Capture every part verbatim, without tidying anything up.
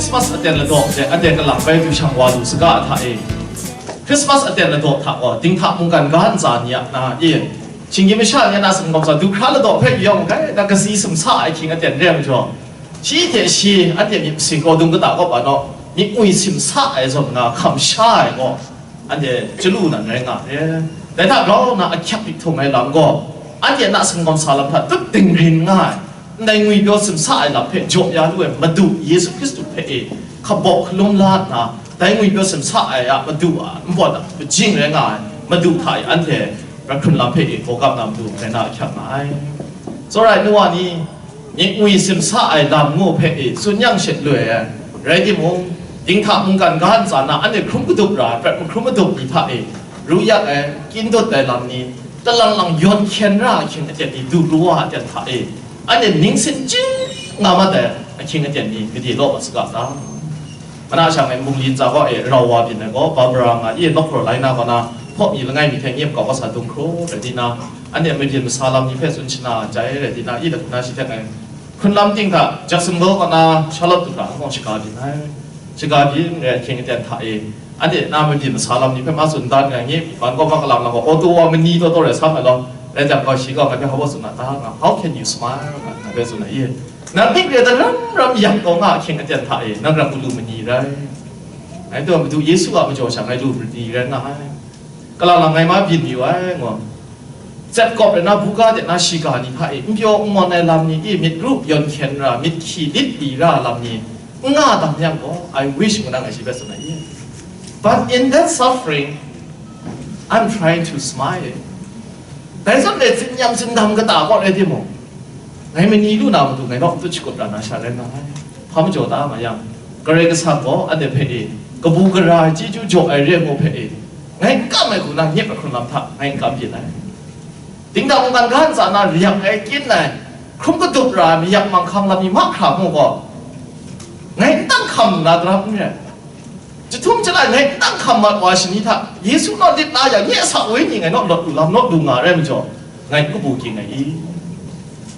Christmas aten ladaw hte aten kalang bai du shang wa lu saga hta e, Christmas aten ladaw hta gaw, dinghta mungkan ga ntsa ni a na e, shinggyim masha ni a na singkawm sa du hkra ladaw hpe yawng gai, na kasi simsa ai hkying aten re ai majaw, shi hte shi, anhte myit masin gaw dung kata kawp a naw, myit ngwi simsa ai zawn nga hkam sha ai gaw, anhte chyalu nan rai nga ai. Dai hta grau nna ahkyak myihtun ai lam gaw, anhte a na singkawm sa lam hta tup dingrin nga ai, ndai ngwipyaw simsa ai lam hpe jaw ya lu ai Madu Yesu Hkristu hpe e hkabaw hkalum la nna, dai ngwipyaw simsa ai a Madu a npawt a majing rai nga ai Madu hta e anhte rai hkrun lam hpe e hkawgam na matu rai na ahkyak nga ai. Tsawra ai nu wa ni, myit ngwi simsa ai lam ngu hpe e tsun yang she loi ai. Rai timung, dinghta mungkan ga ntsa na anhte hkrum kadup ra ai prat mahkrum madup ni hta e ru yak ai, kyin dut ai lam ni, talang lang yawn hkyen ra ai ahkying aten ni, du pru wa ai aten hta e, anhte ningsin chying nga mat ai ahkying aten ni gade law mat saga ta? Mana shang e, bungli ntsa kaw e rau wa byin ai gaw, Barbara nga i, North Carolina kaw na, hpawp mi langai mi hte nyep kau kau sa dung hkru, rai di na, anhte mabyin masa lam ni hpe tsun shana jai, rai di na, i, lapu na shi hte ngai, hkrun lam ting hta, Jacksonville kaw na, Charlotte du hkra, hkawng shaga byin ai. Shaga byin ai ahkying aten hta e, anhte na mabyin masa lam ni hpe ma tsun dan ngai, ngi ban kaw ma kalam lam gaw, auto wa mani taw taw rai sa ai law, rai jang gaw, shi gaw ngai hpe hpa tsun na ta nga, "How can you smile?" nga ngai hpe tsun ai i. Nang mik re daram ram yak taw nga ahkying aten hta e, nang ram galu mani rai. Ngai taw Madu Yesu a majaw sha ngai lu mani rai nga ai. Kalang lang ngai ma byin yu ai, ngu. Tsep kawp rai na, buga de na shiga ni hta e, n pyaw n ngawn ai lam ni i, myit ru yawn hkyen ra, myit hkyi lit li ra lam ni, n nga dam yang gaw, I wish, ngu na ngai shi hpe tsun ai i. But in that suffering, I'm trying to smile. Dai zawn e, tsin-yam tsindam kata kaw rai timung, ngai mani lu na matu ngai nawk n tut shakut ra na sha rai nga ai. Hpa majaw ta ma yang, Karai Kasang gaw anhte hpe e, kabu gara ai chyeju jaw ai re ai ngu hpe e, ngai n kam ai hku na, nyep ai hkrun lam hta ngai n kam byin ai. Dingdang mungkan ga ntsa na yak ai, kyin ai, hkrum kadup ra ai mayak manghkang lam mi mahkra mu gaw, ngai n dang hkam na daram n rai. Jahtum jalai ngai n dang hkam mat wa shani hta, Yesu naw lit na yang, nye a sa woi ni ngai naw lawt lu lam, naw lu nga rai majaw, ngai n kabu ging ai i?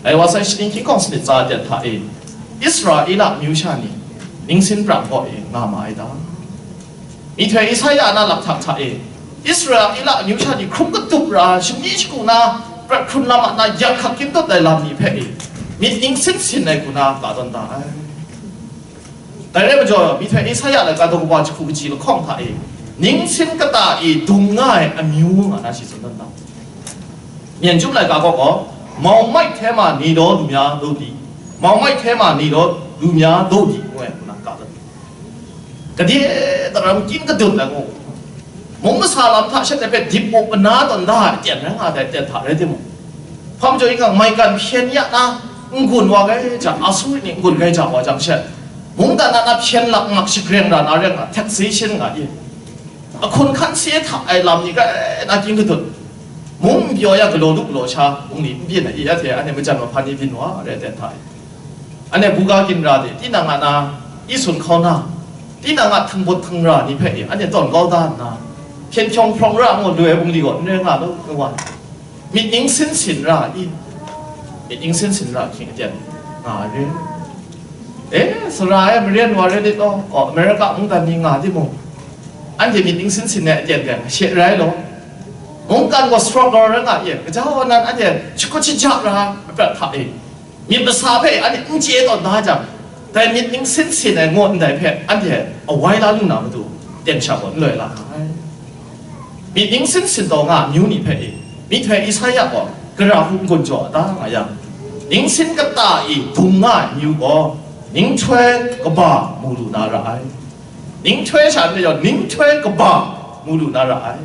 Dai wa sai, shaning hkying hkawng sanit tsa aten hta e, Israela amyu sha ni ningsin prang kaw e nga ma ai ta? Myihtoi Isaia na lakhtak hta e, Israela amyu sha ni hkrum katup ra, shani shagu na, prat hkrun lam a na, yak hkak kyin dawt ai lam ni hpe e, myit ningsin sin ai hku na ka tawn da ai. Dai rai majaw, myihtoi Isaia laika daw kaba jahku kaji lahkawng hta e, ningsin kata e dung nga ai amyu nga na shi tsun dan da. Myen chyum laika gaw gaw, "Mau mai hte ma ni daw lu mya daw di, mau mai hte ma ni daw lu mya daw di," ngu ai, ngu na ka dat. Kade daram kyin kadut ai ngu. Mung masa lam hta shat ai hpe dip up mana tawn da ai aten rai nga dai, aten hta rai timung, hpa majaw yin ngang, maigan hpyen ya na n-gun wa gai jang, Asuri ni n-gun gai ja wa jang she, mungdan na na hpyen lak mak shagreng ra na rai nga, taxation nga i, ahkun hkan se hta ai lam ni rai na kyin kadut, mung n pyaw ya, galaw lu galaw sha, bungli n byin ai i, ya hte anhte majan mahpan ni byin wa rai, aten hta i. Anhte buga ginra de, tinang a na, i sun hkauna, tinang a htangbut htangra ni hpe e, anhte tawn kau da nna, hpyen hkyawng hprawng ra ngu lu ai bungli gaw n rai nga law, nu wa, myit ningsin sin ra i? Myit ningsin sin ra hkying aten nga ai re. E, sara e maren wa rai lit law, aw, America mungdan ni nga timung, anhte myit ningsin sin ai aten gaw she rai law. Mungkan gaw struggle rai nga i, gaja wa nan anhte shakut shaja ra ai prat hta e, myit masa hpe anhte n chye tawn da jang, dai myit ningsin sin ai ngut ndai hpe anhte awai la lu na matu, ten sha gaw n loi la ai. Myit ningsin sin taw nga amyu ni hpe e, myihtoi Isaia gaw gara hku n-gun jaw da nga yang, ningsin kata e dung nga ai amyu gaw, ninghtoi kaba mu lu na ra ai. Ninghtoi sha n rai jaw, ninghtoi kaba mu lu na ra ai.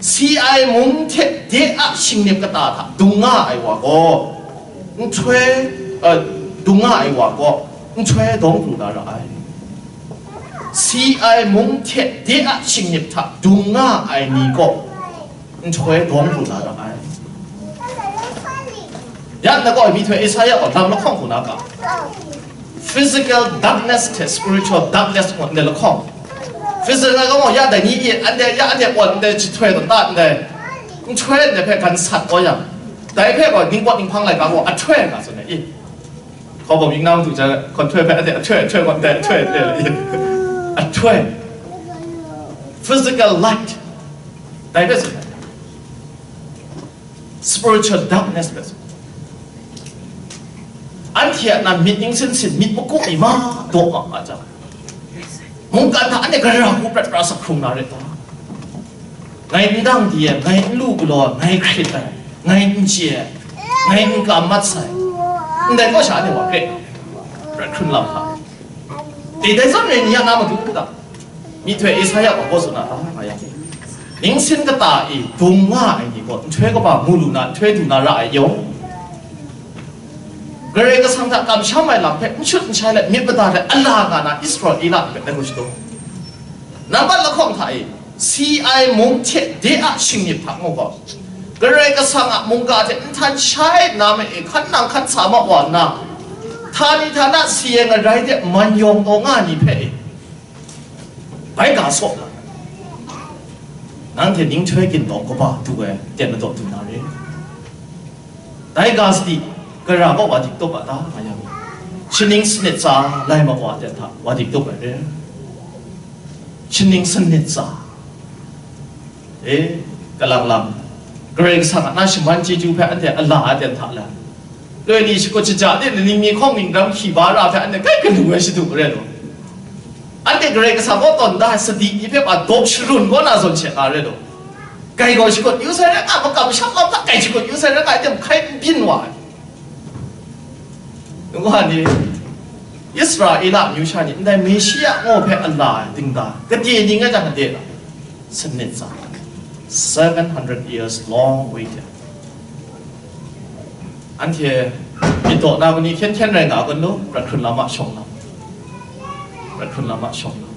Si ai mung hte de a shingnip kata hta dung nga ai wa gaw, nhtoi, eh, dung nga ai wa gaw, nhtoi dawng pru na ra ai. Si ai mung hte de a shingnip hta dung nga ai ni gaw, nhtoi dawng pru na ra ai. Ya nna gaw, myihtoi Isaia gaw lam lahkawng hku na ga, physical darkness hte spiritual darkness ngu ndai lahkawng. Physical gaw ya dai ni i, anhte ya anhte pawt ndai jahtoi tawn ta ndai, nhtoi ndai hpe gan sat kau yang, dai hpe gaw ningpawt ninghpang laika gaw ahtoi nga tsun ai i. Hpa bawm ning nang du jang, hkawn htoi hpe, a hte, a htoi, a htoi, hkawn htoi, a htoi, a htoi, a htoi. Physical light. Dai hpe tsun ai. Spiritual darkness hpe tsun. Anhte a nan myit ning sin sin, myit makup mi ma daw ma nga jang, mungkan hta anhte gara hku prat pra sa hkrung na rai ta? Ngai n dang di ai, ngai n lu galaw ai, ngai hkrit ai, ngai n chye ai, ngai n kam mat sai, ndai kaw sha anhte wa hkrit, prat hkrun lam hta. Dai, dai zawn rai ni a na matu u ta? Myihtoi Esaia gaw gaw tsun a ta nga yang, ningsin kata e dung nga ai ni gaw nhtoi kaba mu lu na, nhtoi du na ra ai yaw. Karai Kasang hta kamsham ai lam hpe n shut n shai let, myit mada let, ala nga na Israela hpe dai gaw shadaw. Nambat lahkawng hta e, si ai mung hte de a shingmyit hta mung gaw, Karai Kasang a mungga hte nhtan shai nna ma e, hkan nang hkan sa ma wa nna, htani htana si ai ngarai de man yawng taw nga ni hpe e, bai ga saw na, nanhte ninghtoi ginlawng kaba du ai ten madaw du na re. Dai ga sadi, gara gaw wa dik tup a ta nga yang, shaning sanit tsa lai ma wa ten hta wa dik tup ai re. Shaning sanit tsa. E, kalang lang, Karai Kasang a na shaman chyeju hpe anhte a la ai ten hta la, loi li shakut shaja de, ning mi hkawng ning ram hkyi ba ra hpe anhte kai galu ai shadu rai law, anhte Karai Kasang kaw tawn da ai sadi ni hpe ma dawp sharun kaw na zawn she nga rai law, kai gaw shakut yu sai rai nga, makam sham lam hta kai shakut yu sai rai nga, ai tem hkai n byin wa ai. Nwa ni, Israela amyu sha ni ndai Meshia ngu hpe a la ai dingda, gade ni nga jang gade la, sanit tsa, seven hundred years long waiting. Anhte myit daw na ni hkyen hkyen rai nga kun nu, prat hkrun lam a shawng lam, prat hkrun lam a shawng lam.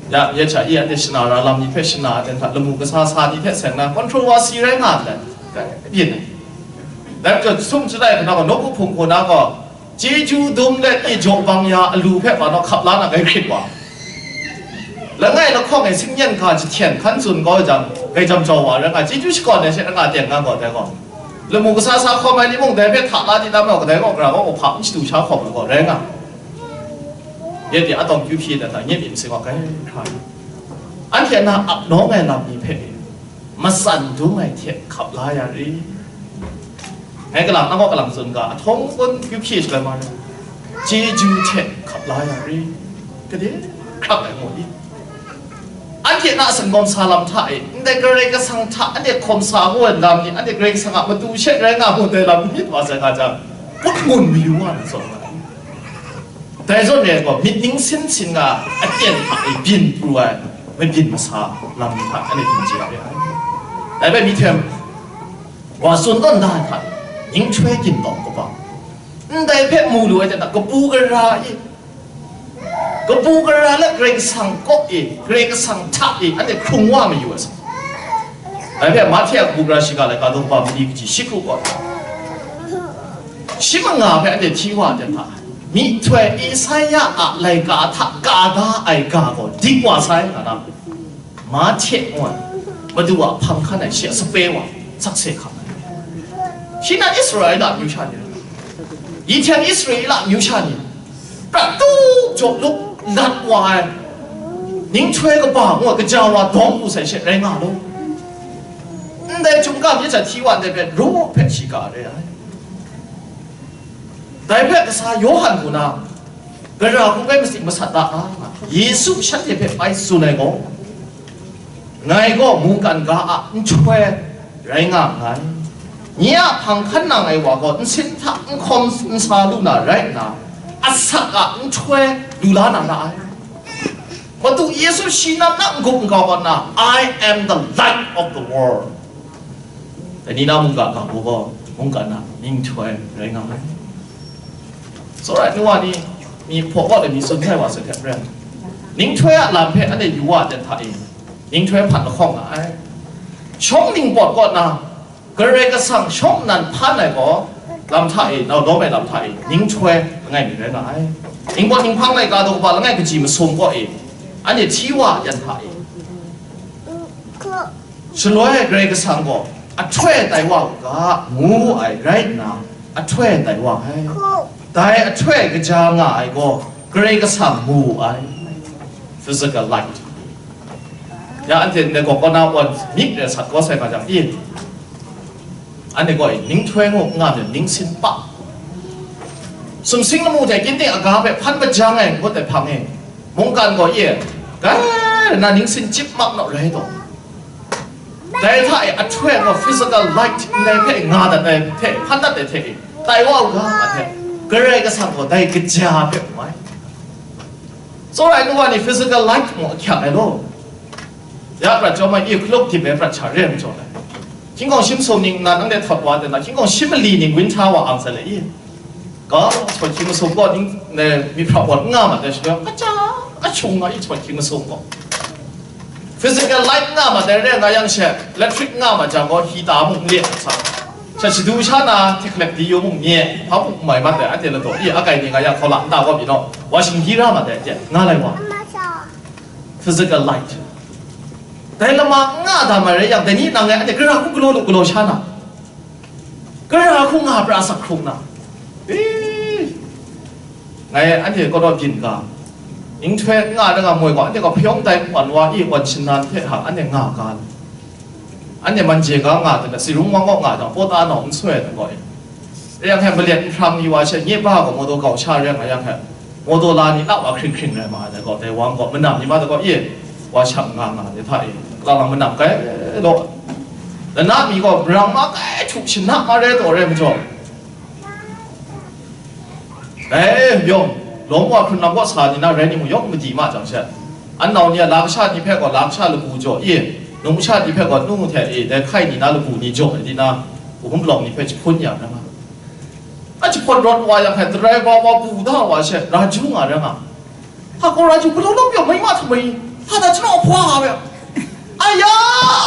Ya, ya cha i anhte shana ra lam ni hpe shana ai ten hta, lamu kasa sa ni hte seng na controversy rai nga ndai, dai byin ai. Dai majaw, sum chyalai hkana gaw, nawku hpung hku na gaw, chyeju dum let i jaw bang ya alu hpe ma naw hkap la na gai hkrit wa. Langai lahkawng e singyen ga jahten hkan tsun kau jang, gai jam jau wa rai nga, chyeju shakawn ai she rai nga, teng nga gaw, dai gaw, lamu kasa sa hkawm ai ni mung dai hpe hta la di lam gaw, kadai gaw, gara gaw, hpa n shadu sha hkawm ai gaw, rai nga. Yet de atawng kyu hpyi dat hta, nye myit masin gaw kai hkra ai. Anhte na ap nawng ai lam ni hpe matsan dung ai hte hkap la ya ri. Ngai galang, nang gaw galang tsun ga, ahtawng kun kyu hpyi shaloi ma rai, chyeju hte hkap la ya ri. Gade hkrak ai ngu i? Anhte na singawm sa lam hta e, ndai Karai Kasang hta anhte hkawm sa ngu ai lam ni, anhte Karai Kasang a matu she rai nga ngut ai lam myit wa sai nga jang, kut ngun mayu wa na zawn nga ai. Dai zawn e gaw, myit ning sin sin nga aten hta e byin pru ai mabyin masa lam ni hta anhte byin chye re ai. Dai bai myihtoi wa tsun tawn da ai hta e, ninghtoi ginlawng kaba, ndai hpe mu lu ai hte na, kabu gara i, kabu gara let Karai Kasang kaw e, Karai Kasang hta e, anhte hkrung wa mayu ai sa. Dai hpe Mahte a kabu gara shiga laika daw kaba mali kaji shi hku gaw, shi manga hpe anhte hti wa ai ten hta, myihtoi Esaia a laika hta ka da ai ga gaw dik wa sai, nga na. Mahte ngu ai, Madu a hpang hkan ai shi a sape wa, sakse hkam ai. Shi nan Israela amyu sha ni, Yihten Israela amyu sha ni, prat tup jaw lup lat wa ai, ninghtoi kaba ngu ai, kaja wa dawng lu sai she rai nga law. Ndai chyum ga myit hta hti wa ndai hpe raw hpe shiga re ai. Dai hpe kasa Yawhan hku na, gara hku bai matsing masat da a, Yesu shanhte hpe bai tsun ai gaw, ngai gaw mungkan ga a nhtoi rai nga nngai. Nye a hpang hkan nang ai wa gaw nsin hta n hkawm n sa lu na rai nna, asak a nhtoi lu la na ra ai. Madu Yesu shi nam na n-gup n-gau kaw nna, "I am the light of the world." Dai ni na mungga ga gaw, mungga na ninghtoi rai nga ai. Tsawra ai nu wa ni, mi hpaw kaw let mi tsun sai wa sai hte maren, ninghtoi a lam hpe anhte yu wa ten hta e, ninghtoi hpan lahkawng nga ai. Shawng ningpawt kaw na, Karai Kasang shawng nnan hpan ai gaw, lam hta e, nau lawm ai lam hta e, ninghtoi langai mi rai nga ai. Ningpawt ninghpang laika daw kaba langai kaji masum kaw e, anhte hti wa yan hta e, shaloi Karai Kasang gaw ahtoi tai wa u ga, ngu ai rai nna, ahtoi tai wa ai. Dai ahtoi kaja nga ai gaw Karai Kasang mu wu ai. Physical light. Ya anhte ndai gaw kaw na wan myit re sat kau sai nga jang, i, anhte gaw, i, ninghtoi ngu n nga myit, ningsin pa. Sumsing lamu hte kyin ting aga hpe hpan majang ai ngut ai hpang e, mungkan gaw, i, kai na ningsin chyip mak naw rai taw. Dai hta e ahtoi gaw physical light ndai hpe nga dat ai hte hpan dat ai hte e, tai wa u ga, a hte, Karai Kasang gaw dai kaja hpe mu ai. Tsawra ai nu wa ni physical light mung ahkyak ai law. Ya prat chyawm ai, i hkaluk dip ai prat sha re ai majaw dai. Hkying gaw shi masum ning nna nangle htawt wa de na, hkying gaw shi mali ning win hta wa ang sai le i. Ga, chawt hkying masum gaw ning, ne, myi hprap gaw n nga ma dai shi, kaja, kachung nga i chawt hkying masum gaw. Physical light nga ma dai re nga yang she, electric nga ma jang gaw, heater mung n le ai sa. Sha shadu sha na, htikhalek di yu mung nye, hpa mung n mai mat dai, anhte ladaw, i, akai ni nga yang hkaw la nta gaw pyi naw, washing di ra ma dai, hte nga lai wa. Physical light. Dai lama n nga da mai rai yang, dai ni nang e, anhte gara hku galaw lu galaw sha na. Gara hku nga pra sak hkrung na. Eh, ngai anhte kaw daw byin ga. Ninghtoi n nga da nga moi gaw, anhte gaw hpyawng tai wan wa i wan shinnan hte hang anhte nga ga. Anhte man je ga nga da, si rung wang gaw nga jang, pawta nau n soi ai gaw e. Rai yang hpe malet n hprang ni wa she, nye ba gaw mawdaw kau sha rai nga yang hpe, mawdaw la ni na wa hkring hkring rai ma ai gaw, dai wang gaw, manam ni ma da gaw, e, wa shang nga nga de hta e, lang lang manam kai law. Lana mi gaw, brang ma kai htu shana ma rai taw rai majaw, dai yawng, lawm wa hkrun lam kaw sa ni na rai ni mung, yawng madi ma jang she, an nau ni a la kasha ni hpe gaw, la kasha lagu jaw e, nung kasha ni hpe gaw, nu hte e, dai hkai ni na lagu ni jaw ai di na, Wuhkum palawng ni hpe jahpun ya na ma. A jahpawt rawt wa yang hpe, darai wa wa bu da wa she, raju nga rai nga. Hpa gaw raju galaw lawm pyaw mai ma hta mai, hpa da chanau ahpwa nga bai. Aya,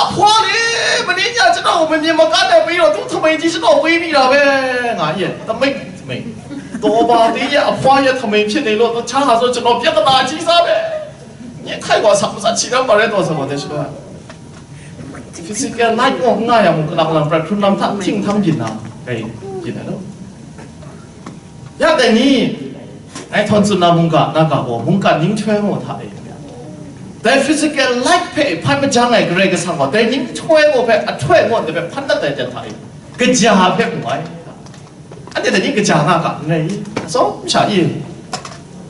ahpwa le, mani nya chanau mamyi makan ai pyi rawt tu hta mai ji chanau pyi mi ra bai, nga ye, tamai tamai. Daw ba ti ye, ahpwa ye hta mai hpyin ai law, cha nga zaw chanau pyat kata ji sa bai. Nye hkai wa sak matsat shi ram ma rai taw sa gaw de shi ga. Physical light gaw n nga yang mung, kalang lang prat hkrun lam hta hting htam byin na, kai byin ai law. Ya dai ni, ngai htawn tsun na mungga, na ga gaw, mungkan ninghtoi gaw hta e. Dai physical light hpe hpan majang ai Karai Kasang gaw, dai ninghtoi gaw hpe, ahtoi gaw hpe hpan dat ai jan hta e, kaja hpe mu ai. Anhte dai ni kaja nga ga n rai i? Atsawm sha i?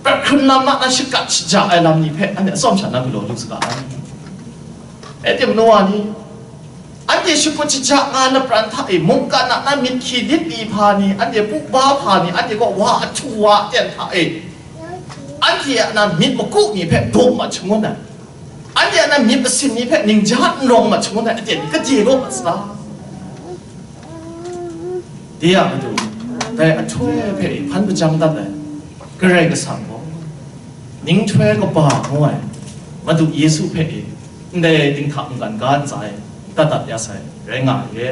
Prat hkrun lam na, na shakap shaja ai lam ni hpe anhte atsawm sha na galaw lu saga ai. E tim nu wa ni, anhte shakut shaja nga ai lapran hta e, mungkan a na myit hkyi lit li hpa ni, anhte pu ba hpa ni, anhte kaw wa ahtu wa aten hta e, anhte a na myit maku ni hpe dum mat shangun ai. Anhte a na myit masin ni hpe ningja n rawng mat shangun ai aten ni kade law mat sala? De a matu, dai ahtoi hpe hpan majang dat ai Karai Kasang gaw, ninghtoi kaba ngu ai Madu Yesu hpe e, ndai dinghta mungkan ga ntsa e dat dat ya sai rai nga ai re.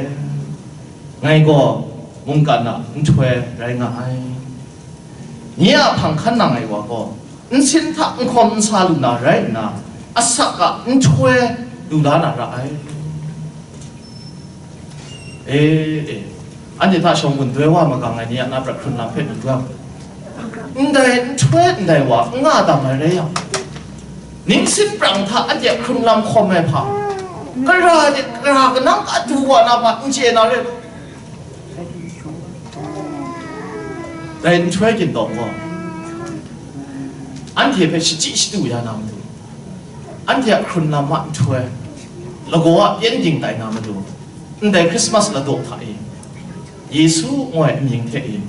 Ngai gaw mungkan a nhtoi rai nga ai. Nye a hpang hkan nang ai wa gaw, nsin hta n hkawm n sa lu na rai nna, asak a nhtoi lu la na ra ai. E, e, anhte hta shawng gun doi wa magang ai ni a na prat hkrun lam hpe n yu yang, ndai nhtoi ndai wa n nga dam ai rai yang, ningsin prang hta anhte a hkrun lam hkawm ai hpa, kara de, kara kanang ka du wa na hpa n chye na rai law. Dai nhtoi gindawng gaw, anhte hpe shachyi shadu ya na matu, anhte a hkrun lam a nhtoi, lagaw a pyengdin tai na matu, ndai Krismas ladaw hta e, Yesu ngu ai mying hte e,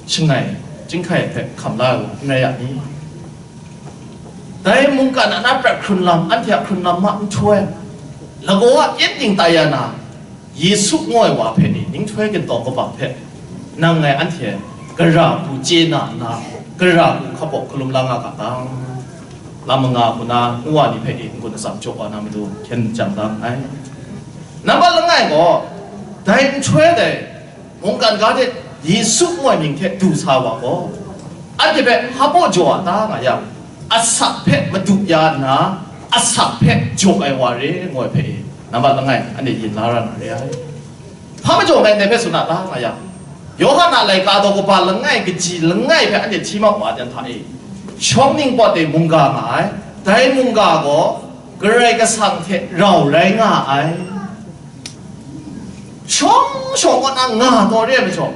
shangai chyinghkai hpe hkam la ai wa n rai ya ni? Dai mungkan a na prat hkrun lam, anhte a hkrun lam a nhtoi, lagaw a pyengdin tai ya na, Yesu ngu ai wa hpe ni ninghtoi gindawng kaba hpe nang ngai anhte gara hku chye na nna, gara hku hkabawk hkalum la nga ga ta? Lam manga hku na nu wa ni hpe ni n-gun atsam jaw wa na matu hkyen jang da nngai. Nambat langai gaw, dai nhtoi dai mungkan ga de Yesu ngu ai mying hte du sa wa gaw, anhte hpe hpa baw jaw a ta nga yang, asak hpe madu ya nna, asak hpe jaw ai wa re ngu ai hpe e, nambat langai anhte yin la ra na re ai. Hpa majaw ngai ndai hpe tsun a ta nga yang, Yawhan a laika daw kaba langai kaji langai hpe anhte hti mat wa dan hta e, shawng ningpawt e mungga nga ai, dai mungga gaw Karai Kasang hte rau rai nga ai. Shawng shawng kaw na nga taw re ai majaw,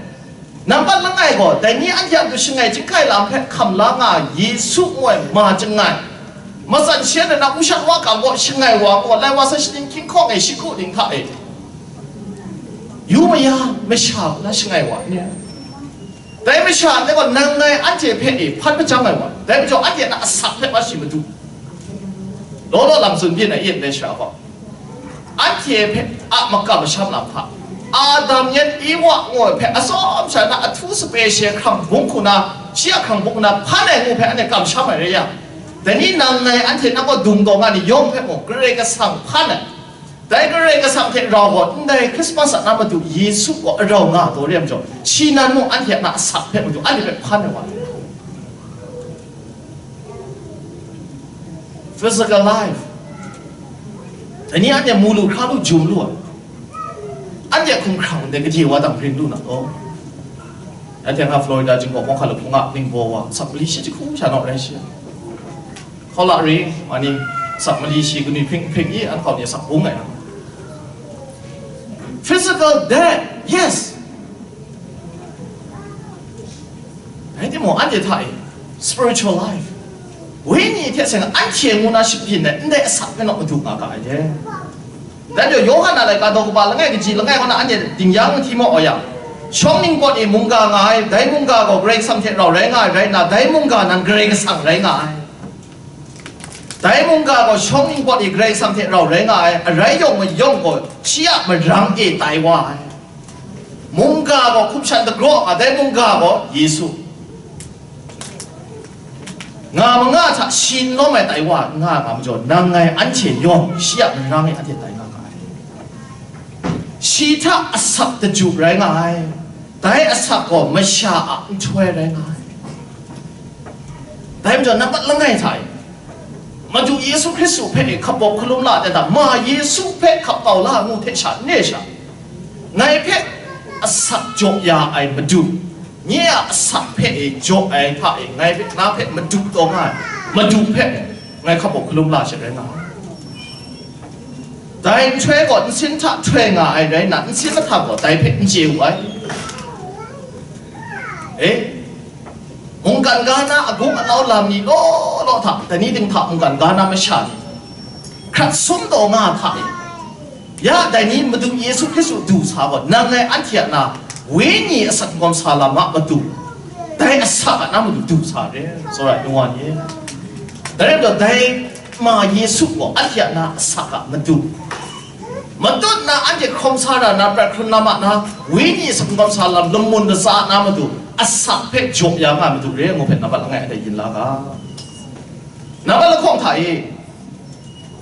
nampat langai gaw, dai ni anhte a matu shangai chyinghkai lam hpe hkam la nga ai Yesu ngu ai ma chyangai, matsan shi a na na usha wa kam gaw shangai wa gaw, lai wa sa shaning hkying hkawng e shi hku ning hta e, yu maya masha kaw na shangai wa ni? Dai masha ndai gaw nang ngai anhte hpe e hpan majang ai wa, dai majaw anhte na asak hpe wa shi madu. Law law lam tsun byin ai, yin dai sha gaw, anhte hpe a makam masham lam hta, Adam yan Ewa ngu ai hpe atsawm sha na ahtu sape she hkrang bung hku na, shi a hkrang bung hku na hpan ai ngu hpe anhte kamsham ai rai yang, dai ni nang ngai anhte na gaw dung taw nga ni yawng hpe mung Karai Kasang hpan ai. Dai Karai Kasang hte rau gaw ndai Krismas a na madu Yesu gaw arau nga taw re ai majaw, shi nan mung anhte a na asak hpe madu anhte hpe hpan ai wa. Physical life. Dai ni anhte mu lu hkra lu jum lu ai. Anhte hkumhkrang ndai gade wa dang ring lu na taw. Anhte nga Florida jinghpaw hkawng hkra lu hpung a ningbaw wa, sak mali shi jahku sha naw rai shi. Hkau la ring, ma ni, sak mali shi kanwi hpring hpring i, an hkau ni sak bung ai. Physical death, yes. Rai timung, anhte hta e, spiritual life, wenyi hte seng anhte ngu na shabyin ai, ndai asak hpe naw madu nga ga ai de. Dan jaw, Yawhan a laika daw kaba langai kaji langai kaw na anhte ding yang hti maw yang, shawng ningpawt e mungga nga ai, dai mungga gaw Karai Kasang hte rau rai nga ai rai nna, dai mungga nan Karai Kasang rai nga ai. Dai mungga gaw shawng ningpawt e Karai Kasang hte rau rai nga ai, arai yawng mayawng gaw shi a marang e tai wa ai. Mungga gaw hkum shan dagraw nga, dai mungga gaw Yesu. Nga manga hta shi n lawm ai tai wa n nga ai nga majaw, nang ngai anhte yawng shi a marang e anhte tai nga nga ai. Shi hta asak daju rai nga ai. Dai asak gaw masha a nhtoi rai nga ai. Dai majaw, nampat langai hta e, Madu Yesu Hkristu hpe hkap bawk hkalum la ai hta, ma Yesu hpe hkap kau la ngu hte sha, ne sha, ngai hpe asak jaw ya ai Madu, nye a asak hpe e jaw ai hta e, ngai hpe, na hpe Madu taw nga ai Madu hpe ngai hkap bawk hkalum la she rai nga ai. Dai nhtoi gaw nsin hta htoi nga ai rai nna, nsin mahtang gaw dai hpe n chye wu ai. E, mungkan ga na agung alau lam ni law law hta, dai ni ting hta mungkan ga na masha ni hkrat sum taw nga hta e, ya dai ni Madu Yesu Hkristu du sa gaw, nang ngai anhte a na wenyi asak n-gawm sa lam a matu, dai asak a na matu du sa re, tsawra ai nu wa ni. Dai rai majaw, dai ma Yesu gaw anhte a na asak a matu, matut na anhte hkawm sa ra na prat hkrun na ma na, wenyi asak n-gawm sa lam lamun latsa na matu, asak hpe jaw ya nga ai matu re ngu hpe nampat langai a dai yin la ga. Nampat lahkawng hta e,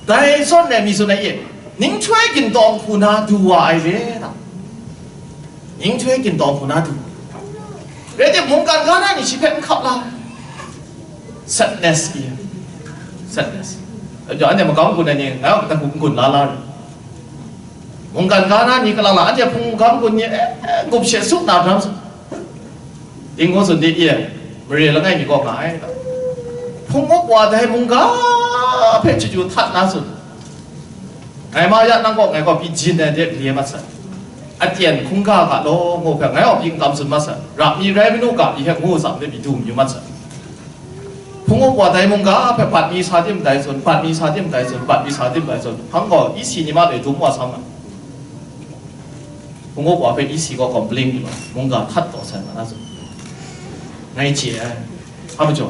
dai zawn e mi tsun ai e, ninghtoi gintawng hku na du wa ai re ta? Ninghtoi gintawng hku na du. Rai tim, mungkan ga na ni shi hpe n hkap la. Sadness i. Sadness. Anhte magam gun ai ni, ngai a matu n gun la la re. Mungkan ga na ni kalang lang, anhte hpung gam gun ni, eh, eh, gup she su na dam su. Ding ngu tsun di, e, mare langai mi kaw nga ai. Hpung up wa dai mungga hpe chyeju htat na tsun. Ngai ma ya nang kaw, ngai kaw pyi jin ai de le mat sai. Atyen hkungga ga law, ngu hpe ngai kaw pyi n kam tsun mat sai. Ra mi rai manu ga pyi hpe ngu tsam de pyi du mayu mat sai. Hpung up wa dai mungga hpe bat mi sa tim dai tsun, bat mi sa tim dai tsun, bat mi sa tim dai tsun. Hpang gaw isi ni ma le dum wa sam ai. Hpung up wa hpe isi gaw complain lu ai, mungga htat taw sai ma na tsun. Ngai chye ai. Hpa majaw,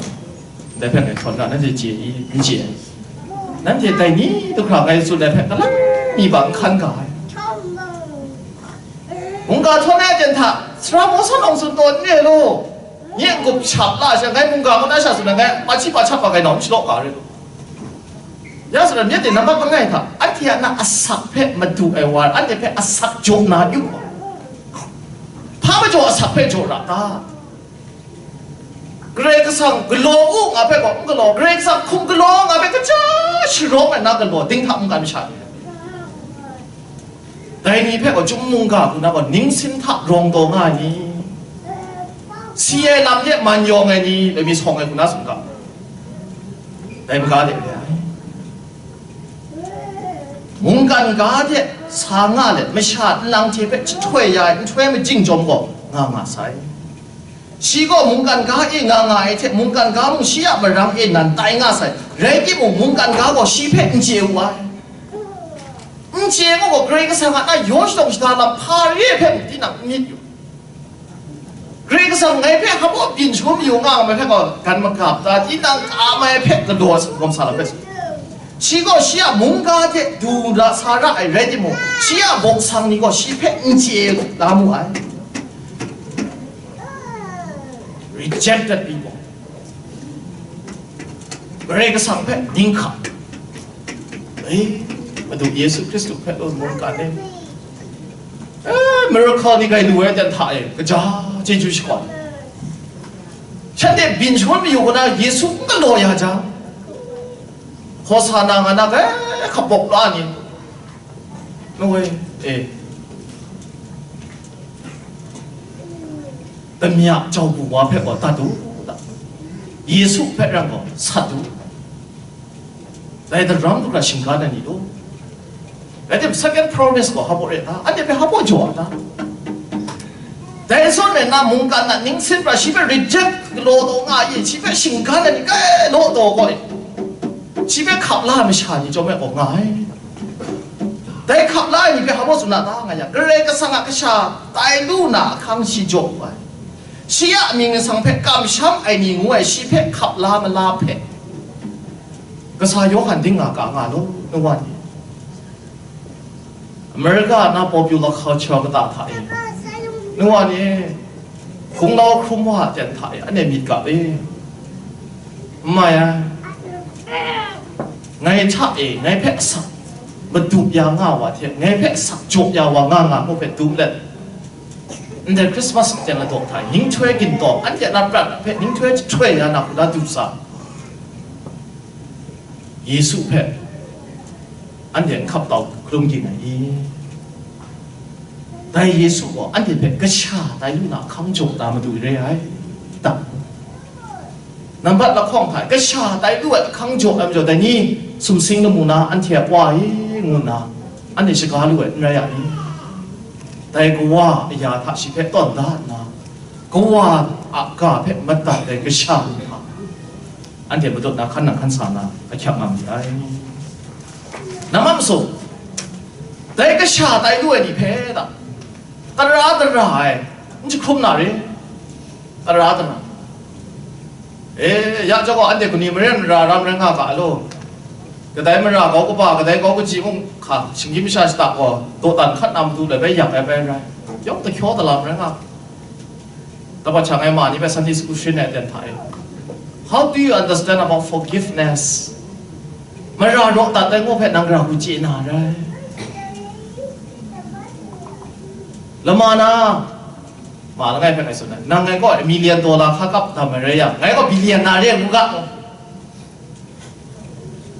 ndai hpe ngai htawn na, nanhte chye i? N chye ai. Nanhte dai ni du hkra ngai tsun ai hpe, kalang mi ba n hkan ga ai. Mungga htawn ai aten hta, sara maw san awng tsun taw n re law. Nye n-gup shap la ai sha, ngai mungga ngu na sha tsun ai, ngai pa hti pa hpa ngai nau n shalaw ga re law. Ya sara, myit e nampat langai hta, anhte a na asak hpe madu ai wa, anhte hpe asak jaw na yu wa. Hpa majaw asak hpe jaw ra ta? Karai Kasang galaw u nga hpe gaw n galaw, Karai Kasang hkum galaw nga hpe kaja sharawng ai na galaw, dinghta mungkan masha ni. Dai ni hpe gaw chyum mungga hku na gaw ningsin hta rawng taw nga ai ni? Si ai lam de man yawng ai ni, lami sawng ai hku na sumga, dai maga de re ai. Mungkan ga de sa nga let, masha nlang hte hpe jahtoi ya ai nhtoi majing chyawm gaw nga nga sai. Shi gaw mungkan ga e nga nga ai hte, mungkan ga mung shi a marang e nan tai nga sai. Rai timung, mungkan ga gaw shi hpe n chye wu ai. N chye mu gaw, Karai Kasang a na yaw shadawn shada lam hpa re ai hpe mung tinang n myit yu. Karai Kasang ngai hpe hpa byin shangun mayu nga ai hpe gaw, gan magap ta, tinang kam ai hpe galaw ai hkum sa lam hpe, shi gaw shi a mungga hte du ra sa ra ai rai timung, shi a bawk sang ni gaw shi hpe n chye la mu ai. Rejected people. Karai Kasang hpe ning hkam. E, Madu Yesu Hkristu hpe lawt mungkan e, e, miracle ni grai lu ai ten hta e, kaja chyeju shakawn. Shanhte byin shangun mayu hku na Yesu n galaw ya jang, Hosana nga na grai hkap bawk la ni, nu e, e, damya jau bu wa hpe gaw dat u, da. Yesu hpe rang gaw sat u. Dai daram du hkra shinggan ai ni law. Rai tim, second promise gaw hpa baw re ta? Anhte hpe hpa baw jaw ai ta? Dai zawn rai nna, mungkan a ningsin hkra shi hpe reject galaw taw nga ai, shi hpe shinggan ai ni grai law taw gaw, shi hpe hkap la ai masha ni chyawm e gaw nga ai. Dai hkap la ai ni hpe hpa baw tsun na ta nga yang, Karai Kasang a kasha tai lu na ahkang shi jaw wu ai. Shi a amying lasang hpe kamsham ai ni ngu ai, shi hpe hkap la mala hpe, kasa Yawhan ding nga ga nga law, nu wa ni. America na popular culture kata hta e, nu wa ni, hkunglau hkrum wa a ten hta e, anhte myit ga e. N mai ai. Ngai hta e, ngai hpe asak madup ya nga wa hte, ngai hpe asak jaw ya wa nga nga mu hpe dum let, ndai Christmas aten ladaw hta e, ninghtoi gintawng, anhte a na prat hpe ninghtoi jahtoi ya na hku la du sa, Yesu hpe anhte n hkap tau hkrum ging ai i? Dai Yesu gaw anhte hpe kasha tai lu na hkang jaw da madu re ai ta? Nambat lahkawng hta e kasha tai lu ai ahkang jaw ai majaw, dai ni sumsing lamu na anhte a Wa e ngu nna anhte shaga lu ai n rai a ni? Dai Kawa a ya hta shi hpe tawn da nna, Kawa a ga hpe madat ai kasha ni hta, anhte madawt na hkan nang hkan sa na ahkyak nga mi ai. Nambat masum, dai kasha tai lu ai ni hpe ta, tara tara ai, n jahkrum na re, tara tara. E, ya jau gaw, anhte kani maren mara ram rai nga ga law. Kadai mara kau kaba, kadai kau kaji mung hka, shinggyim masha shata gaw, dawdan hkat na matu lai bai yak ai bai rai. Yawng dahkyaw dalam rai nga. Daba hta ngai ma ni hpe Sunday school sharin ai aten hta e, "How do you understand about forgiveness?" Mara raw dat ai ngu hpe nang gara hku chye na rai. Lama na, ma langai hpe ngai tsun ai, nang ngai kaw million dollar hka kap dam ai rai yang, ngai gaw billion na re ngu ga.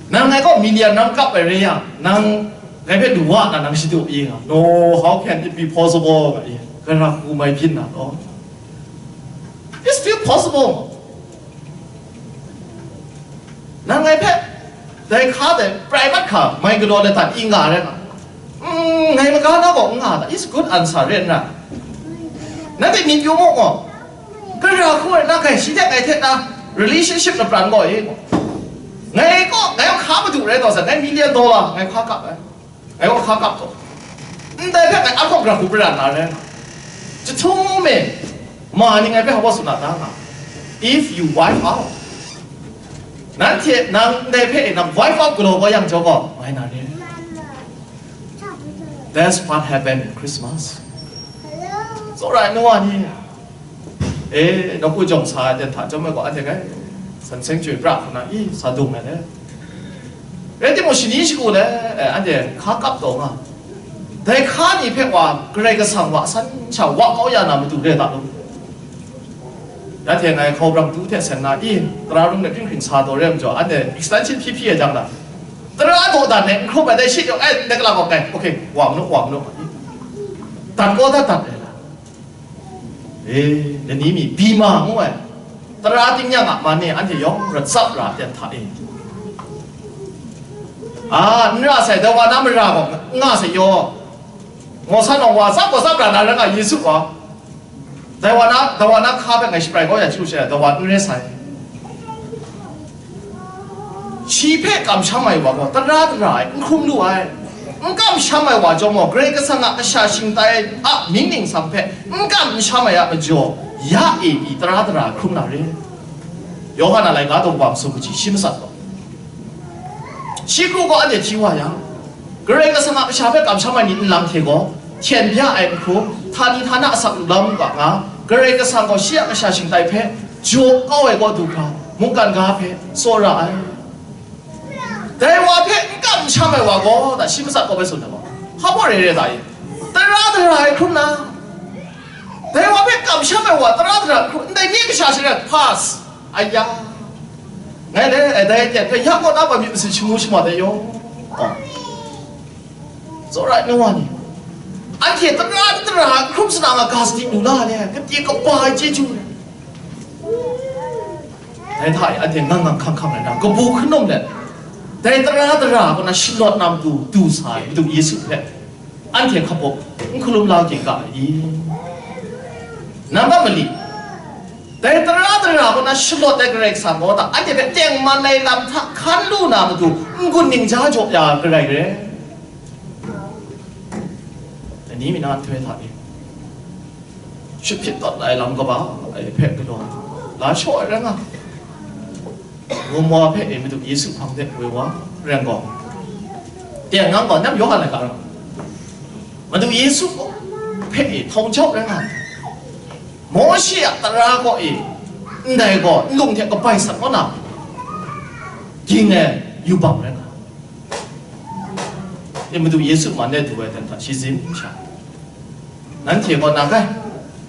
Nang ngai kaw million ram kap ai rai yang, nang ngai hpe lu wa na nang shadu pyi nga. No, how can it be possible? Nga i, gara hku mai byin na law? It's still possible. Nang ngai hpe dai hka dai prai mat hka mai galaw let hta i nga rai nga. Mm, ngai maga na gaw n nga ta, it's good answer re n ra. Nanhte myit yu mu gaw, gara hku ai na, kai shi hte ngai hte na relationship lapran gaw e. Ngai gaw, ngai gaw hka madu rai taw sai, ngai million dollar ngai hka kap ai. Ngai gaw hka kap taw. Ndai hpe ngai a gaw gara hku pra na rai. Jahtum e, ma ni ngai hpe hpa tsun na ta nga. If you wipe out, nanhte nang ndai hpe nang wipe out galaw kau yang jau gaw, ngai na re. That's what happened in Christmas. Tsawra ai nu wa ni, e, nawku jawng sa ai ten hta chyawm ai gaw, anhte ngai san seng chyoi pra hku na, i, sa dung ai le. Rai timung, shani shagu le, e, anhte hka kap taw nga. Dai hka ni hpe wa Karai Kasang wa san sha wa kau ya na matu re ta lu. Ya hte ngai hkau brang tu hte sen na i, tara rung de hpring hpring sa taw re ai majaw, anhte extension hpyi hpyi ai jang na, tara dawdan e n hkrum ai dai shi jaw, ai, ndai kala gaw kai, okay, wa manu, wa manu, dat kaw dat dat ai la. E, lani mi, bima ngu ai, tara tingnyang a man e anhte yawng ratsap ra ten hta e. A, n ra sai, dawa na mara gaw n nga sai yaw. Mawsa nawng wa tsap gaw tsap ra na rai nga, Yesu gaw. Dawa na, dawa na hka hpe ngai shabrai kau ya chyu she, dawa n re sai. Shi hpe kamsham ai wa gaw tara dara ai, n hkrum lu ai. N kamsham ai wa chyawm gaw, Karai Kasang a kasha shingtai a mying ningsang hpe n kamsham ai a majaw, ya e pyi tara dara ai hkrum na re. Yawhan a laika daw kaba masum kaji shi matsat gaw, shi hku gaw anhte hti wa yang, Karai Kasang a kasha hpe kamsham ai ni nlang hte gaw, hten bya ai n hkrum, htani htana asak lu la mu ga nga, Karai Kasang gaw shi a kasha shingtai hpe jaw kau ai kaw du hkra, mungkan ga hpe tsaw ra ai. Dai wa hpe n kamsham ai wa gaw, da shi matsat kau bai tsun ai gaw, hpa baw re re ta i? Tara dara ai hkrum na, dai wa hpe kamsham ai wa tara dara ai hkrum, ndai nye kasha shingrai pass. Aya, ngai le, e, dai aten hpe ya kaw na ba myit masin shamu shama dai yaw. Oh. Tsawra ai nu wa ni, anhte tara dara ai hkrum sana nga ga sadi lu la le, kade kaba ai chyeju le. Dai hta e anhte ngang ngang hkang hkang ai na, kabu hkanum let, dai tara dara kaw na shalawt na matu du sa ai Madu Yesu hpe anhte hkap up n hkalum la ginga ai i? Nang a mali, dai tara dara kaw na shalawt ai Karai Kasang gaw ta anhte hpe tengman ai lam hta hkan lu na matu n-gun ningja jaw ya ai Karai re. Ani mi na nhtoi hta e, shut hpyit tawn ai lam kaba ai hpe galaw la shaw ai rai nga. Rum wa hpe e Madu Yesu hpang de woi wa rai gaw, teng ngang gaw nem Yawhan ai ga rai nga. Madu Yesu hpe e htawng jau rai nga. Mawshe a tara gaw e, ndai gaw nlung hte kabai sat kaw na, ging ai yubak rai nga. E Madu Yesu man de du ai dan hta shi zim sha. Nanhte gaw na kai,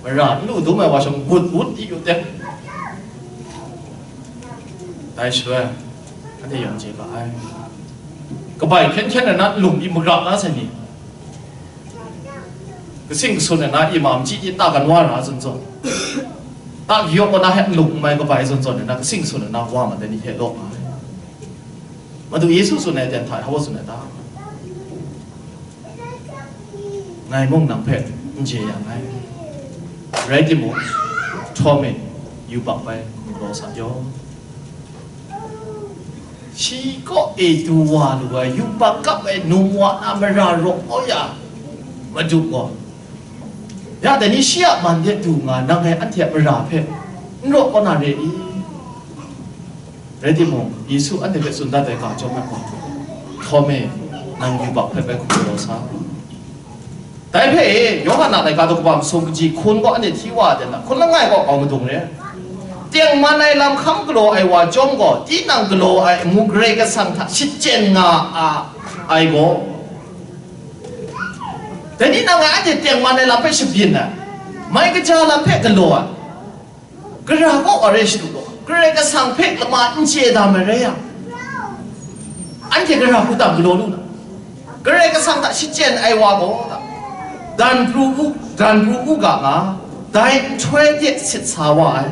mara n lu dum ai wa shawng gut wut di yu teng. Dai shaloi, anhte yawng chye ga ai. Kabai hkyen hkyen ai na nlung pyi magap na sai ni, kasing kasun ai na ima machyi hte ta gan wa ra zawn zawn, ta kayawp wa na hpe nlung n mai kabai zawn zawn ai na kasing kasun ai na wa mat ai ni hte law nga ai. Madu Yesu tsun ai ten hta e hpa tsun ai ta? Ngai mung nang hpe n je yang ai. Rai timung, htawm e, yubak bai galaw sa yaw. Shi kaw e du wa lu ai yubak kap ai num wa na mara rawk kau ya Madu gaw, ya dai ni shi a man de du nga nang ngai anhte a mara hpe n rawk kau na re i? Rai timung, Yesu anhte hpe tsun dat ai ga chyawm ai gaw, htawm e, nang yubak hpe bai hku galaw sa. Dai hpe e, Yawhan a laika daw kaba masum kaji hkun gaw anhte hti wa ai ten hta, hkun langai gaw kau madung re. Tengman ai lam hkam galaw ai wa chyawm gaw, tinang galaw ai amu Karai Kasang hta shachyen nga a, ai gaw. Dai ni nang ngai anhte tengman ai lam hpe shabyin ai, mai kaja lam hpe galaw ai. Gara kaw wa re shadu gaw, Karai Kasang hpe lama n chye da marai yang, anhte gara hku tam galaw lu na? Karai Kasang hta shachyen ai wa gaw, dan pru u, dan pru u ga nga, dai nhtoi de sit sa wa ai.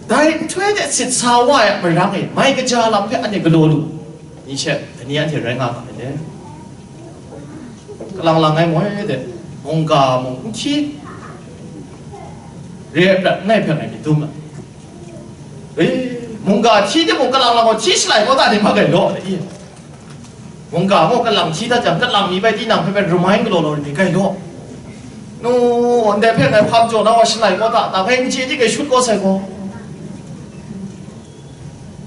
Dai nhtoi de sit sa wa ai a marang e, mai kaja lam hpe anhte galaw lu. Ni she, dai ni anhte rai nga ga ai le. Kalang lang ai moi de, mungga mung n hti, re ai prat n ai hpe ngai myit dum ai. E, mungga hti de mung, kalang lang gaw hti shalai kau ta ni ma gai law, i? Mungga gaw kalang hti dat jang, kalang mi bai tinang hpe bai ramai galaw law ni gai law. Nu, ndai hpe ngai hpam jaw na wa shalai kau ta, ta ngai n chye di, ngai shut kau sai gaw.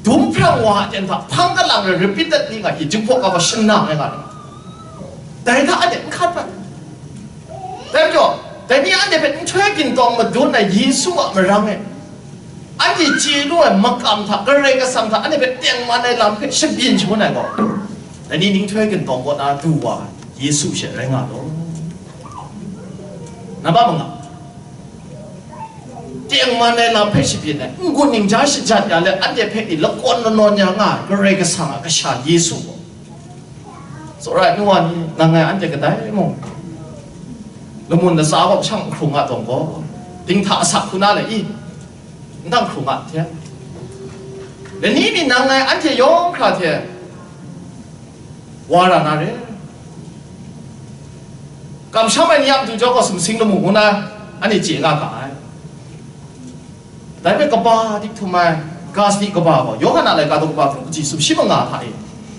Dum hprang wa a ten hta, hpang kalang rai repeated ni nga hte, Jinghpaw ga gaw shanang ai nga ai. Dai hta anhte n hkat ai. Dai majaw, dai ni anhte hpe nhtoi gintawng madun ai Yesu a marang e, anhte chye lu ai makam hta, Karai Kasang hta anhte hpe tengman ai lam hpe shabyin shangun ai gaw, dai ni nhtoi gintawng kaw na du wa ai Yesu she rai nga law. Nambat manga, tengman ai lam hpe shabyin ai, n-gun ningja shajat ya let, anhte hpe i lakawn lanawn ya nga ai Karai Kasang a Kasha Yesu gaw, tsawra ai nu wa ni, nang ngai anhte kadai mung, lamun latsa gaw shang n hkrung a tawng gaw, dinghta asak hku na le i, n dang hkrung a hte, lani mi nang ngai anhte yawng hkra hte wa ra na re. Kamsham ai ni a matu jaw gaw sumsing lamu ngu na anhte chye nga ga ai. Dai hpe kaba dik htum ai ga sadi kaba gaw, Yawhan a laika daw kaba hkrum kaji sumshi manga hta e,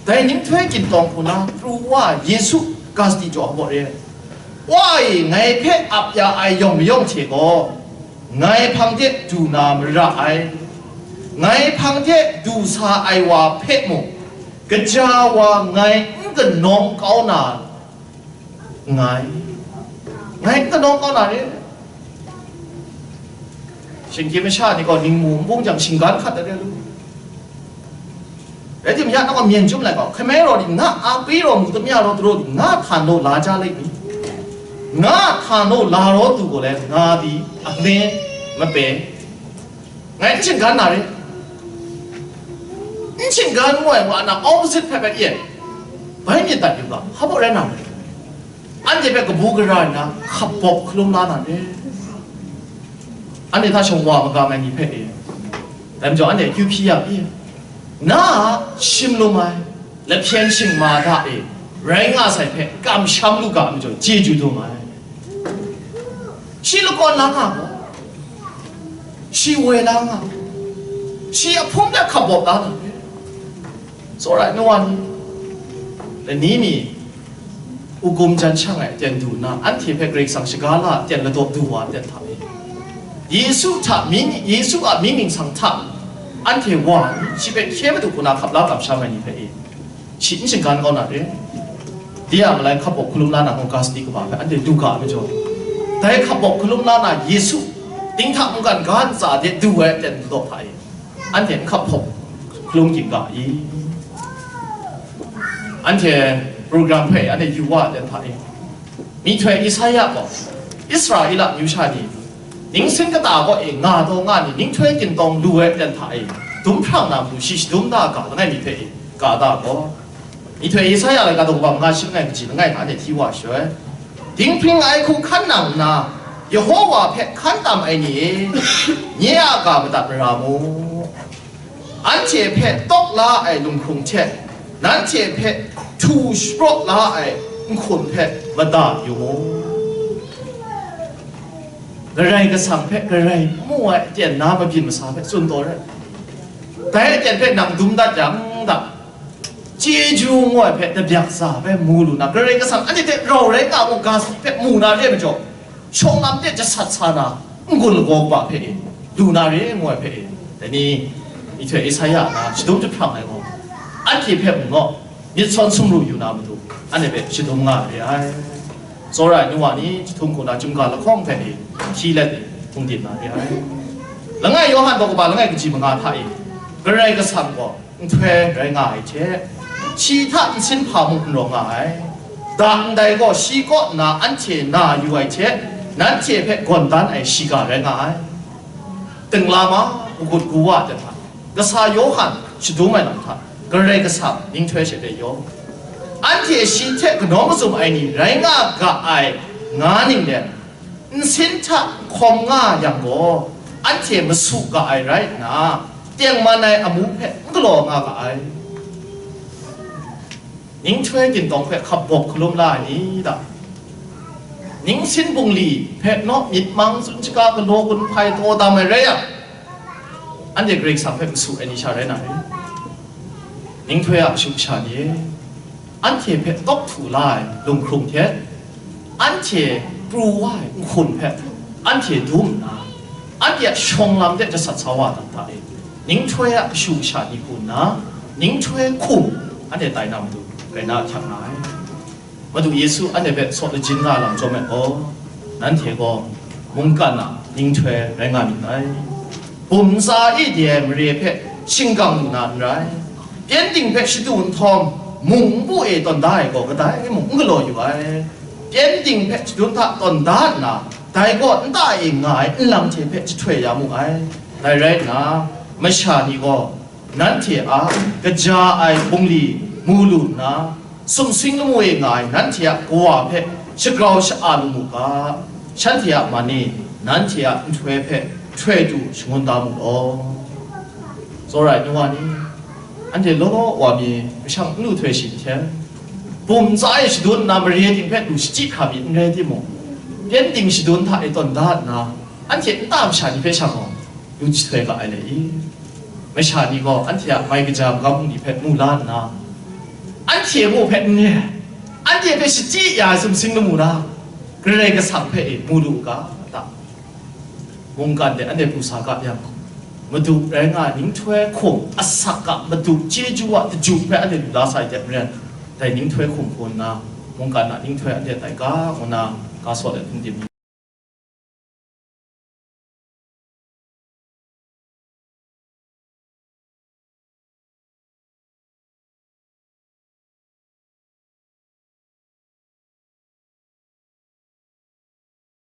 dai ninghtoi gintawng hku na pru wa Yesu ga sadi jaw hpaw re ai. Wa e, ngai hpe ap ya ai yawng mayawng hte gaw, ngai hpang de du na mara ai, ngai hpang de du sa ai wa hpe mung, kaja wa ngai n kanawng kau na nngai, ngai n kanawng kau na re. Shinggyim masha ni gaw ningmu nbung jang shinggan hkat ai re lu. Rai timung, ya nang gaw myen chyum lai gaw, hkame raw di nga, a pyi raw mu, tamya raw daraw di nga htan law la ja lai mi? Nga htan law la raw du gaw le, nga di, a ne, mape, ngai n shinggan na re. N shinggan ngu ai wa na opposite hpe hpe ye, bai myit dat yu ga, hpa baw rai na re. Anhte hpe kabu gara nna hkap bawp hkalum la na re. Anhte hta shawng wa magam ai ni hpe e, dai majaw anhte akyu hpyi ya pyi, na a shim lum ai lahpyen shingma hta e rai nga sai hpe kamsham lu ga ai majaw, chyeju dum ai. Shi lakawn la nga gaw, shi woi la nga, shi ahpung de hkap bawp la nga, tsawra ai nu wa ni, lani mi, hkum jan shang ai aten du nna, anhte hpe Karai Kasang shaga la aten ladaw du wa aten hta e, Yesu hta mying, Yesu a mying ningsang hta anhte wa nna, shi hpe hkye madu hku na hkap la kamsham ai ni hpe e, shi n shinggan kau na re. Di a malai hkap bawp hkalum la na gaw, ga sadi kaba hpe anhte du ga ai majaw, dai hkap bawp hkalum la na Yesu, dinghta mungkan ga ntsa de du ai aten ladaw hta e, anhte n hkap hpawp hkalum ging ga i? Anhte program hpe anhte yu wa ai aten hta e, myihtoi Isaya gaw, Israela amyu sha ni, ningsin kata kaw e nga taw nga ni, ninghtoi gintawng lu ai aten hta e, dum hprang na matu shi shadum da ga langai mi hpe e, ga da gaw, myihtoi Isaya laika daw kaba manga shi langai kaji langai hta anhte hti wa shawt. Dinghpring ai hku hkan nang nna, Yehova hpe hkan tam ai ni e, nye a ga madat mara mu. Anhte hpe tawk la ai lunghkrung hte, nanhte hpe htu shapraw la ai nhkum hpe mada yu mu. Karai Kasang hpe karai n mu ai aten na mabyin masa hpe tsun taw rai. Dai aten hpe nang dum dat yang, da, chyeju ngu ai hpe tabyak tsa hpe mu lu na, Karai Kasang anhte hte rau rai nga mu ga sadi hpe mu na re ai majaw, shawng lam de jasat sa na, n-gun lagaw kaba hpe e, lu na re ngu ai hpe e, dai ni, myihtoi Isaya na shadum jahprang ai gaw, anhte hpe mung gaw, myit sawn sumru yu na matu, anhte hpe shadum nga re ai. Tsawra ai nu wa ni, jahtum hku na chyum ga lahkawng hpe e, hti let e, hpungdim na re ai. Langai Yawhan daw kaba langai kaji manga hta e, Karai Kasang gaw nhtoi rai nga ai hte, shi hta nsin hpa mung n rawng nga ai. Da ndai gaw shi kaw nna anhte na yu ai hte, nanhte hpe gawn dan ai shiga rai nga ai. Dingla ma, kagut gu wa ai hta, kasa Yawhan shadum ai lam hta, Karai Kasang ninghtoi she pyi yaw, anhte shi hte kanaw mazum ai ni rai nga ga ai, nga ning let, nsin hta hkawm nga yang gaw, anhte masu ga ai rai nna, tengman ai amu hpe n galaw nga ga ai. Ninghtoi gintawng hpe hkap bawp hkalum la ai ni ta? Ningsin bungli hpe naw myit mang tsun shaga galaw gun hpai taw dam ai rai yang, anhte Karai Kasang hpe masu ai ni sha rai na re. Ninghtoi a kashu kasha ni e, anhte hpe tawk htu la ai lunghkrung hte, anhte pru wa ai nhkun hpe anhte dum nna, anhte a shawng lam de jasat sa wa dan hta e, ninghtoi a kashu kasha ni hku nna, ninghtoi hkum anhte tai na matu, rai na ahkyak nga ai. Madu Yesu anhte hpe saw lajin nga lam chyawm ai gaw, nanhte gaw mungkan a ninghtoi rai nga myit dai. Bum ntsa e de ai mare hpe shingkang lu na n rai. Pyengdin hpe shadu nhtawm, mung npu e tawn da ai gaw kadai mung n galaw yu ai. Pyengdin hpe shadun hta tawn da nna, dai gaw nta e nga ai nlang hte hpe jahtoi ya mu ai. Dai rai nna, masha ni gaw nanhte a kaja ai bungli mu lu nna, sumsing lamu e nga ai nanhte a Kawa hpe shagrau sha-a lu mu ga. Shanhte a man e, nanhte a nhtoi hpe htoi du shangun da mu law. Tsawra ai nu wa ni, anhte law law wa mi mashang n lu htoi shi nhten, bum ntsa e shadun nna mare ting hpe lu shachyi hkra mi n rai timung, pyengdin shadun hta e tawn da nna, anhte nta masha ni hpe sha gaw, lu jahtoi ga ai lai i? Masha ni gaw anhte a mai kaja magam bungli hpe mu la nna, anhte mu hpe n re ai, anhte hpe shachyi ya ai sumsing lamu na, Karai Kasang hpe e mu lu u ga, ta? Mungkan de anhte pru sa ga yang, Madu rai nga ai ninghtoi hkum asak a Madu chyeju a daju hpe anhte lu la sa ai hte maren, dai ninghtoi hkum hkaw nna, mungkan a ninghtoi anhte tai ga, ngu na, ga sawt ai hpung tim